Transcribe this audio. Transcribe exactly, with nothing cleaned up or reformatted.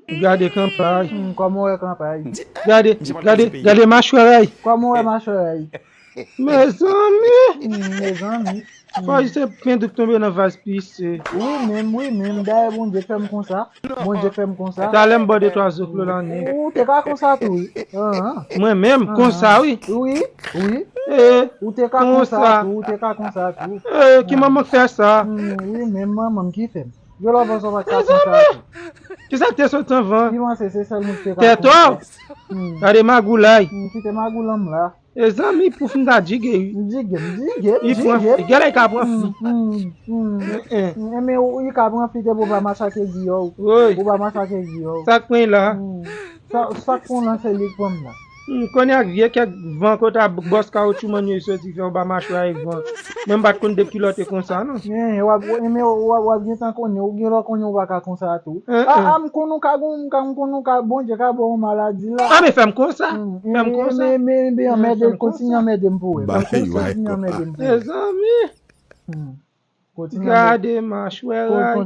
Gade kanpay. Hmm, kòman w wè kanpay? Gade, gade, gade machwè ray. Kòman w wè machwè ray? Mezanmi. Hmm, mezanmi. Fò se pen douk tonbe nan vaz pise. Wi menm, wi menm. Dayè Bondye fè m konsa. Bondye fè m konsa. Talè m ba w de twa zoklo nan nen. Ou te ka konsa tou wi. Mwen menm, konsa wi. Wi, wi. Ou te ka konsa tou, ou te ka konsa tou. Ki manman k fè sa? Wi menm, manman m ki fè m. Djòlò panse w pa t ka konsa tou. Kisa k te sot anvan? Ki panse se sèl mwen ki te ka konsa? Tèt w! Gade magoulay. Kite magoulan m la. Mezanmi, pouf m ta jige wi. M jige, m jige, m jige. Gèlè ka pran fi. Enben, ou ka pran fi depi ou pa machake giyò. Ou pa machake giyò. Sa k pran la? Sa k pran lan se li k pran m la. M konnen ak vye kèk van kote a bòs kawotchou mannyè soti fè w ba machwè a van. Mwen m pa t konn de kilòt e konsa non. Enben, w ap gentan konnen, ou gen lè w konnen ou pa ka konsa tou. A, a, m konn ou ka gon, m ka, m konn ou ka, Bondye ka ba w yon maladi la. A, men fè m konsa. Fè m konsa. Men, men, men, anmède, kontinye anmède m pou wè. Kontinye anmède m pou wè. Mezanmi. Kontinye anmède. Gade machwè ray.